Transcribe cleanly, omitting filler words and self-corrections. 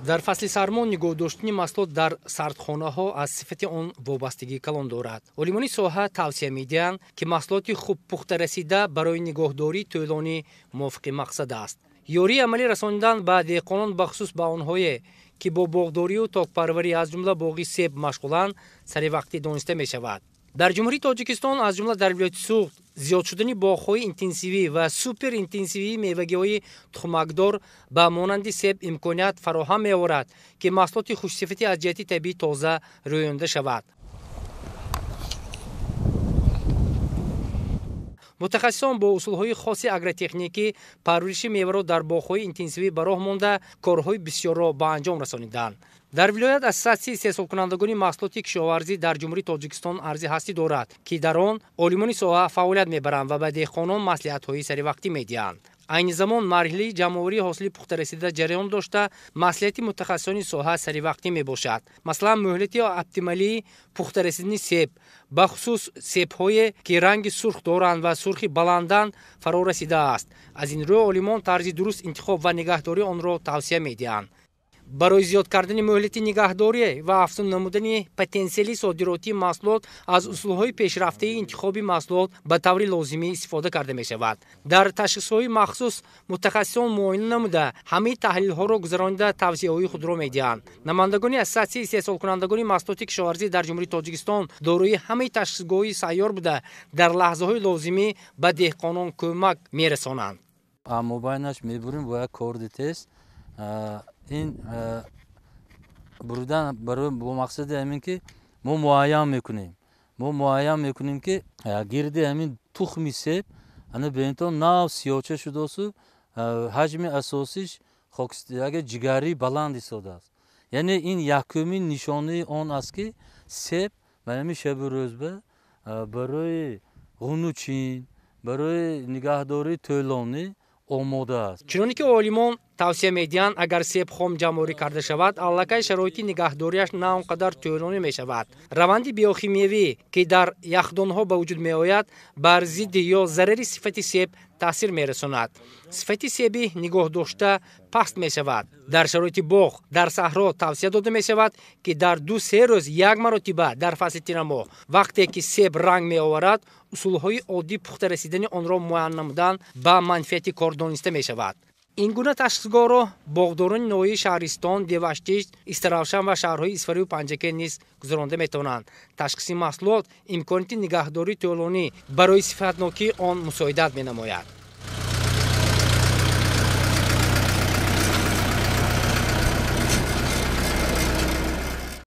Дар фасли сармо нигоҳ доштани маҳсулот дар сардхонаҳо аз сифати он вобастагии калон дорад. Олимони соҳа тавсия медиҳанд, ки маҳсулоти хуб пухта расида барои нигоҳдории тӯлонӣ мувофиқи мақсад аст. Ёрии амалӣ расонидан ба деҳқонон, бахусус ба онҳое, ки бо боғдорию токпарварӣ, аз ҷумла боғи себ машғуланд, саривақтӣ дониста мешавад. Дар Ҷумҳурии Тоҷикистон, аз ҷумла дар вилояти Суғд, зиёд шудани боғҳои интенсивӣ ва суперинтенсивии мевагиҳои тухмакдор ба монанди себ имконият фароҳам меорад, ки маҳсулоти хушсифатӣ аз ҷиҳати табиӣ тоза рӯёнда шавад. Мутахассисон бо усулҳои хоси агротехникӣ парвариши меваро дар боғҳои интенсивӣ ба роҳ монда, корҳои бисёрро ба анҷом расониданд. Дар вилоят Ассотсиатсияи истеҳсолкунандагони маҳсулоти кишоварзӣ дар Ҷумҳурии Тоҷикистон арзи ҳастӣ дорад, ки дар он олимони соҳа фаъолият мебаранд ва ба деҳқонон маслиҳатҳои саривақтӣ медиҳанд. Айни замон марҳилаи ҷамъоварии ҳосили пухтарасида ҷараён дошта, маслиҳати мутахассисони соҳа саривақтӣ мебошад. Масалан, муҳлати оптималии пухтарасидани себ, бахусус себҳое, ки ранги сурх доранд ва сурхи баланданд, фаро расидааст. Аз ин рӯ олимон тарзи дуруст интихоб ва нигаҳдории онро тавсия медиҳанд. Барои зиёд кардани муҳлати нигаҳдорӣ ва афзун намудани потенсиали содиротии маҳсулот аз усулҳои пешрафтаи интихоби маҳсулот ба таври лозимӣ истифода карда мешавад. Дар ташхисҳои махсус мутахассисон муоина намуда, ҳамаи таҳлилҳоро гузаронида тавсияҳои худро медиҳанд. Намояндагони Ассотсиатсияи истеҳсолкунандагони маҳсулоти кишоварзӣ дар Ҷумҳурии Тоҷикистон дорои ҳамаи ташхисгоҳҳои сайёр буда, дар лаҳзаҳои лозимӣ ба деҳқонон кӯмак мерасонанд. Мобайнаш мебурем бо як корди тез. Ин буридан барои бо мақсади ҳамин, ки мо муайян мекунем, ки гирди ҳамин тухми себ ана беинтон нав сиёча шудасу ҳаҷми асосиш яке ҷигарии баланд истодааст. Яъне ин якумин нишонаи он аст, ки себ ба ҳамин шабу рӯзба барои ғунучин, барои нигаҳдории тӯлонӣ омода аст. Чуноне ки олимон тавсия медиҳанд, агар себ хом ҷамъоварӣ карда шавад, аллакай шароити нигаҳдориаш на он қадар тӯлонӣ мешавад. Раванди биохимиявӣ, ки дар яхдонҳо ба вуҷуд меояд, бар зидди ё зарари сифати себ таъсир мерасонад. Сифати себи нигоҳдошта паст мешавад. Дар шароити боғ дар саҳро тавсия дода мешавад, ки дар 2-3 рӯз як маротиба дар фасли тирамоҳ, вақте ки себ ранг меоварад, усулҳои оддӣ пухта расидани онро муайян намудан ба манфиати кор дониста мешавад. Ин гуна ташхисгоҳро боғдорони ноҳияи Шаҳристон, Деваштич, Истаравшан ва шаҳрҳои Исфарию Панҷакент низ гузаронда метавонанд. Ташхиси маҳсулот имконияти нигаҳдории тӯлонӣ барои сифатнокии он мусоидат менамояд.